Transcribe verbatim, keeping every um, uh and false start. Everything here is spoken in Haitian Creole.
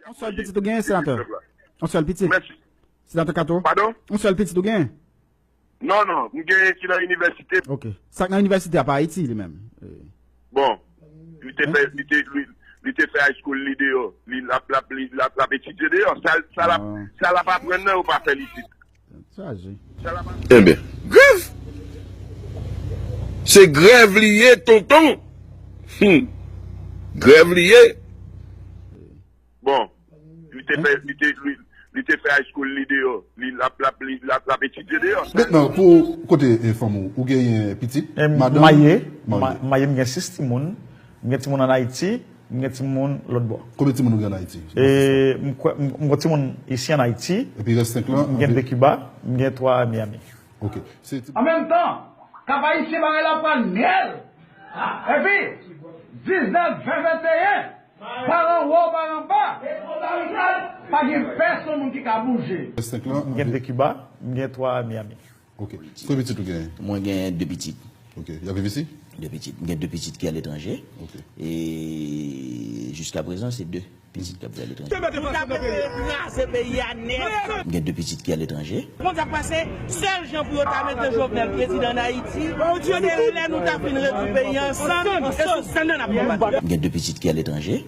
Yon sèl pitit ou genyen, senatè? Yon sèl pitit? Senatè Kato? Yon sèl pitit ou genyen? Non, non, m gen ki nan inivèsite. Ok. Sa k nan inivèsite a pa Ayiti, li menm? Bon, li te fè, li te, li, li te fè high school li deyò. Li l ap, l ap, li l ap, l ap etidye deyò. Sa, sa l ap, sa l ap aprann nan, yo pa fè l isit. Sa l ap aprann. Enben, grèv! Se grèv li ye, tonton! Hmm. Grèv li ye. Bon, li te fè, li te, li, li te fè high school li deyò. Li l ap, l ap, li l ap, l ap etidye deyò. Mentnan, pou kote, eh, fanm ou, ou genyen pitit? Madanm? Maye. Maye, m gen sis timoun. M gen timoun ann Ayiti, m gen timoun lòt bò. Konbyen timoun ou gen ann Ayiti? E, m kwè, m, m gen timoun isi ann Ayiti. Epi rès senk lan? M gen de Kiba, m gen twa Miami. Ok. An menm tan, Kap Ayisyen bagay la pral nyèl. Epi, diznèf, ven, venteyen, paran wo, paran ba, pa gen pèsonn moun ki ka bouje. M gen de Kiba, m gen twa Miami. Ok. Konbyen pitit ou genyen? Mwen gen de pitit. Ok. Y ap viv isi? De pitit. M gen de pitit ki aletranje. Ok. E jiskaprezan, se de pitit k ap viv aletranje. Pou ta mete kraze peyi a nèt. M gen de pitit ki aletranje. Konn sa k pase, sèl jan pou yo ta mete Jovenel prezidan ann Ayiti, se lè nou ta fin rezoud peyi a ansanm, e sou sèn nan n ap konbat. M gen de pitit ki aletranje.